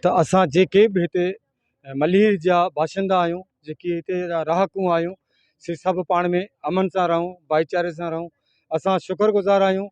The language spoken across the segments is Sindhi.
ته اسان جيڪي به هتي ملير جا باشندا آهيون، جيڪي هتي جا رهاڪو آهيون، سي سڀ پاڻ ۾ امن سان رهون، ڀائيچاري سان رهون. اسان شڪر گذار آهيون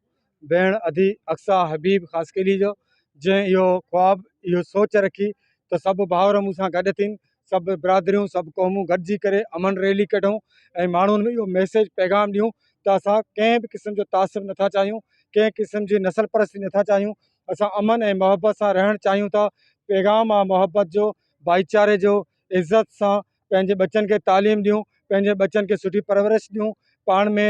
ڀيڻ ادي اقصيٰ حبيب خاصخيلي جو، جنهن اهو خواب، اهو سوچ رکي ته سڀ ڀائر مون سان گڏ ٿين، سڀ برادريون، سڀ قومون گڏجي ڪري امن ريلي ڪڍون ۽ ماڻهن ۾ اهو ميسيج، پيغام ڏيون ته اسان ڪنهن به قسم جو تعصب نٿا چاهيون، ڪنهن قسم جي نسل پرستي نٿا چاهيون، اسان امن ۽ محبت سان رهڻ چاهيون ٿا، پيغام آ محبت جو، ڀائيچاري جو، عزت سان پنهنجي ٻچن کي تعليم ڏيون، پنهنجي ٻچن کي سٺي پرورش ڏيون، پاڻ ۾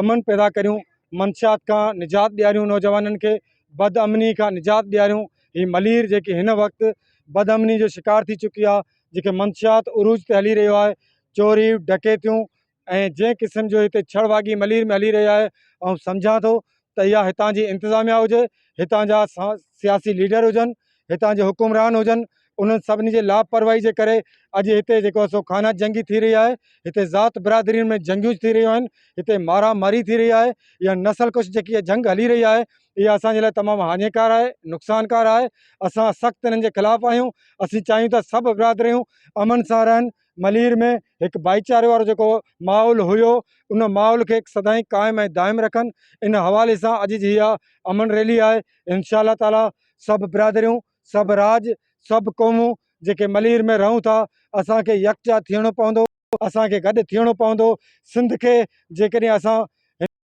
امن پيدا ڪريون، منشيات کان نجات ڏياريون نوجوانن کي، بد امني کان نجات ڏياريون، هي ملير جيڪي هن وقت بد امني جو شڪار ٿي چڪي آ، جيڪي منشيات عروج تي هلي رهيو آهي، چوري، ڊڪيتيون، ۽ جنهن قسم جو هتي ڇڙ واڳي ملير ۾ هلي رهي آهي آئون سمجهان ٿو ته اها هتان جي انتظاميا هجي هتان جا سياسي ليڊر هجن هتان جي حڪمران هجن انهن سڀني جي لاپرواهي جي ڪري اڄ هتي جيڪو سو خانه جنگي ٿي رهي آهي هتي ذات برادرين ۾ جنگيون ٿي رهيون آهن هتي مارا ماري ٿي رهي آهي يا نسل ڪش جيڪي جنگ هلي رهي آهي اها اسان جي لاء تمام هاڃيڪار آهي نقصانڪار آهي اسان سخت انهن جي خلاف آهيون اسين چاهيون ٿا سڀ برادريون امن سان رهن ملير ۾ هڪ ڀائيچاري وارو جيڪو ماحول هيو ان ماحول کي سدائين قائم ۽ دائم رکن ان حوالي سان اڄ جي اها امن ريلي آهي انشاء الله تعالي سڀ برادريون سڀ راڄ سڀ قومون جيڪي ملير ۾ رهون ٿا اسان کي يڪجا ٿيڻو پوندو اسان کي گڏ ٿيڻو پوندو سنڌ کي جيڪڏهن اسان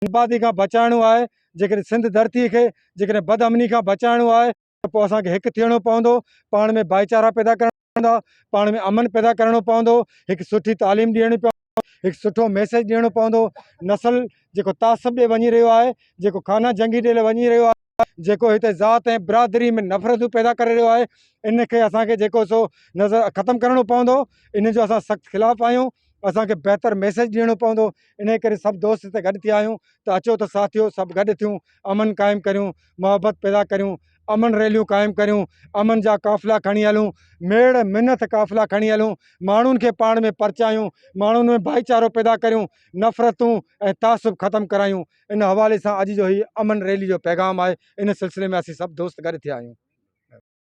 بربادي کان بچائڻو آهي جيڪڏهن سنڌ ڌرتي کي جيڪڏهن بد امني کان بچائڻو آهي ته پوء اسان کي هڪ ٿيڻو پوندو، پاڻ ۾ ڀائيچارا پيدا ڪرڻا پوندا، پاڻ ۾ امن پيدا ڪرڻو پوندو، هڪ سٺي تعليم ڏيڻي پوندي، هڪ سٺو ميسيج ڏيڻو پوندو، نسل جيڪو تعصب ڏي وڃي رهيو آهي، جيڪو خانه جنگي ڏي وڃي رهيو آهي، جيڪو هتي ذات ۽ برادري ۾ نفرتون پيدا ڪري رهيو آهي، ان کي اسان کي جيڪو سو نظر ختم ڪرڻو پوندو، ان جو اسان سخت خلاف آهيون، اسان کي بهتر ميسيج ڏيڻو پوندو، انهي ڪري سڀ دوست هتي گڏ ٿيا آهيون ته اچو ته ساٿيو سڀ گڏ ٿيون، امن قائم ڪريون، محبت پيدا ڪريون، امن ريليون قائم ڪريون، امن جا قافلا کڻي هلون، ميڙ منٿ قافلا کڻي هلون، ماڻهن کي پاڻ ۾ پرچايون، ماڻهن ۾ ڀائيچارو پيدا ڪريون، نفرتون ۽ تعصب ختم ڪرايون، ان حوالي سان اڄ جو هي امن ريلي جو پيغام آهي، ان سلسلي ۾ اسين سڀ دوست گڏ ٿيا آهيون.